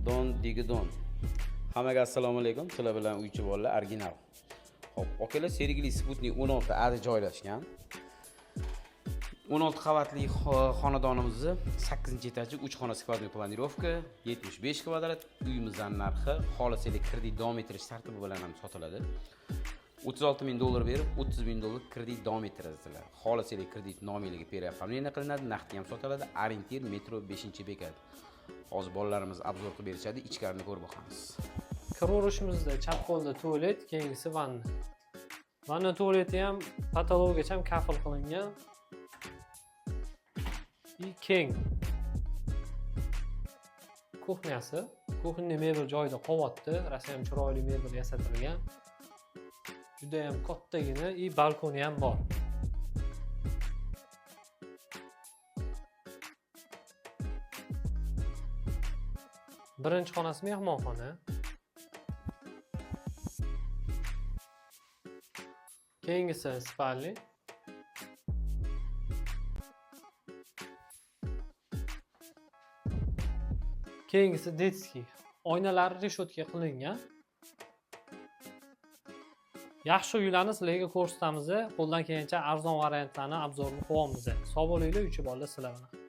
Don digidon. Hammaga assalomu alaykum. Sizlar bilan uychi bolalar original. Xo'p, akalar, Sergeli Sputnik 16 A da joylashgan. 16 qavatli xonadonimizni 8-etaji, 3 xona skladniy planirovka, 75 kvadrat. Uyimizning narxi xohlasangiz kredit davom ettirish tartibi bilan ham sotiladi. 36 ming dollar berib, 30 ming dollar kredit davom ettirasizlar. Xohlasangiz kredit nomingizga переоформление qilinadi, naqdga ham sotiladi. Orientir metro 5-bekat. Hozir bolalarimiz obzor qilib berishadi, ichkarini ko'rib boqamiz. Kiraverishimizda chap qo'lda tualet, keyingisi vanna. Vanna tualeti ham patologiyacha ham kafel qilingan. И keng. Kuxnyasi, kuxnya mebel joyida qolyapti, rosa ham chiroyli mebel yasatilgan. Juda ham kattagina и balkoni ham bor. Birinchi xonasi mehmonxona. Keyingisi spalni. Keyingisi detskiy. Oynalari reshotka qilingan. Yaxshi uylarni sizlarga ko'rsatamiz. Qo'ldan kelgancha arzon variantlarni obzorini qo'yamiz. Sog' bo'linglar, uychi bolalar sizlar bilan.